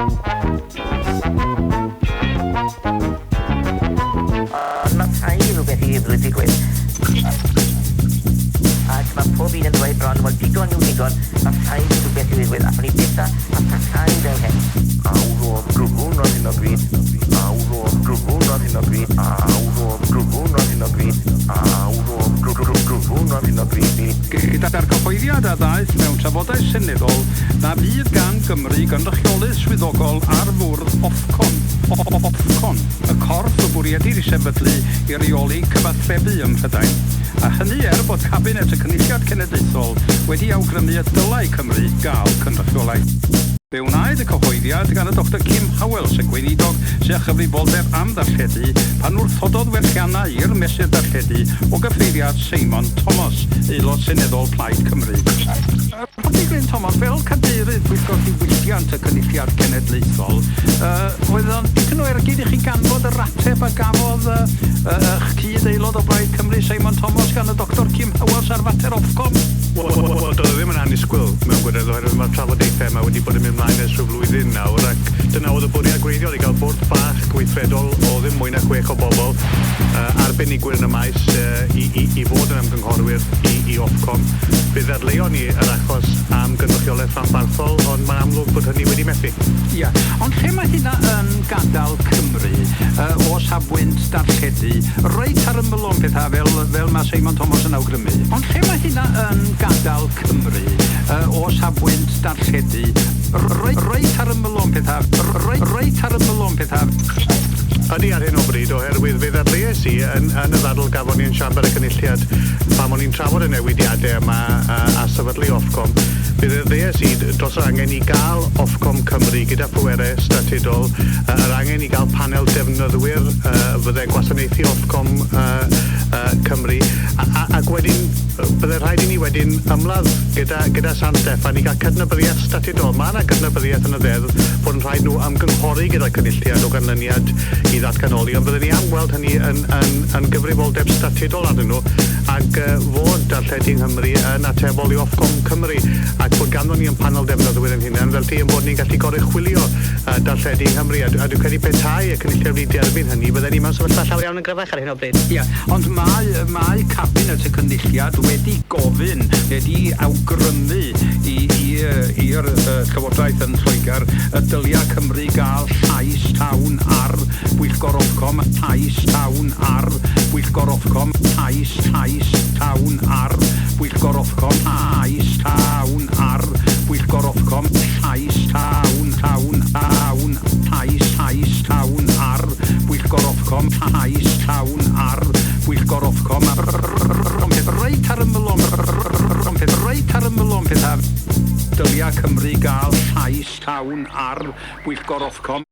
Ond mae rhaid i rhywbeth i ddigwydd. Ac mae pob un yn dweud bron, wel digon yw digon, mae rhaid i rhywbeth i ddigwydd. Allwn ni byth â â pharhau fel hyn. Awr o argyfwng ar hyn o bryd, awr o argyfwng ar hyn o bryd, awr o argyfwng ar hyn o bryd, awr o argyfwng ar hyn o bryd. Gyda'r cyhoeddiad a ddaeth mewn trafodaeth seneddol na fydd gan Gymru gynrychiolydd swyddogol ar fwrdd Ofcom, Ofcom, y corff y bwriedir ei sefydlu i reoli cyfathrebu ym Mhrydain, a hynny er bod Cabinet y Cynulliad Cenedlaethol wedi awgrymu y dylai Cymru gael cynrychiolaeth. Fe wnaed y cyhoeddiad gan y Doctor Kim Howells, y gweinidog sydd â chyfrifoldeb am ddarlledu, pan wrthododd welliannau i'r mesur darlledu o gyfeiriad Simon Thomas, Aelod Seneddol Plaid Cymru. Rhodri Glyn Thomas, fel cadeirydd Pwyllgor Diwylliant y Cynulliad Cenedlaethol, oedd o'n dipyn o ergyd i chi ganfod yr ateb a gafodd eich cyd-aelod o Blaid Cymru, Simon Thomas, gan y Doctor Kim Howells ar fater Ofcom? Wel, doedd o ddim yn annisgwyl mewn gwirionedd oherwydd mae'r trafodaethau yma wedi bod yn mynd mlaen ers rhyw flwyddyn nawr ac dyna oedd y bwriad gwreiddiol, i gael bwrdd bach gweithredol o ddim mwy na chwech o bobl, arbenigwyr yn y maes i fod yn ymgynghorwyr i Ofcom. Fe ddadleuon ni yr achos am gynrychiolaeth rhanbarthol, ond mae'n amlwg bod hynny wedi methu. Ia, ond lle mae hynna yn gadael Cymru o safbwynt darlledu, reit ar ymylon pethau fel, fel mae Simon Thomas yn awgrymu? Ond lle mae hynna yn gadael Cymru o safbwynt darlledu, reit, reit ar ymylon pethau, reit, reit ar ymylon pethau? Ydy ar hyn o bryd, oherwydd fe ddadleuais i yn, yn y ddadl gafon ni yn siambr y Cynulliad pan o'n i'n trafod y newidiadau yma a, a sefydlu Ofcom, fe ddadleuais i dros yr angen i gael Ofcom Cymru gyda phwerau statudol, yr angen i gael panel defnyddwyr fydde'n gwasanaethu Ofcom Cymru, a, a, ac wedyn bydde rhaid i ni wedyn ymladd gyda, gyda San Steffan i gael cydnabyddiaeth statudol. Mae yna gydnabyddiaeth yn y ddeddf bod yn rhaid nhw ymgynghori gyda'r Cynulliad o ganlyniad i ddatganoli, ond bydden ni am gweld hynny yn, yn, yn gyfrifoldeb statudol arnyn nhw ac fod darlledu yng Nghymru yn atebol i Ofcom Cymru ac bod ganddon ni yn panel defnyddwyr yn hunain fel ti yn bod ni'n gallu goruchwylio darlledu yng Nghymru a, a dwi'n credu petai y Cynulliad wedi derbyn hynny bydden ni mewn sefyllfa llawer iawn yn gryfach ar hyn o bryd. Ia, ond mae, mae Cabinet y Cynulliad wedi gofyn, wedi awgrymu i, i, i'r Llywodraeth yn Lloegr y dylia Cymru gael llais llawn ar Bwyllgor Ofcom, llais llawn ar Bwyllgor Ofcom, llais, llais llawn ar Bwyllgor Ofcom, llais llawn ar Bwyllgor Ofcom, llais llawn, llawn, llawn, llais, llais llawn ar Bwyllgor Ofcom, llais llawn ar Bwyllgor Ofcom, reit ar ymylon, reit ar ymylon pethau. Dylia Cymru gael llais llawn ar Bwyllgor Ofcom.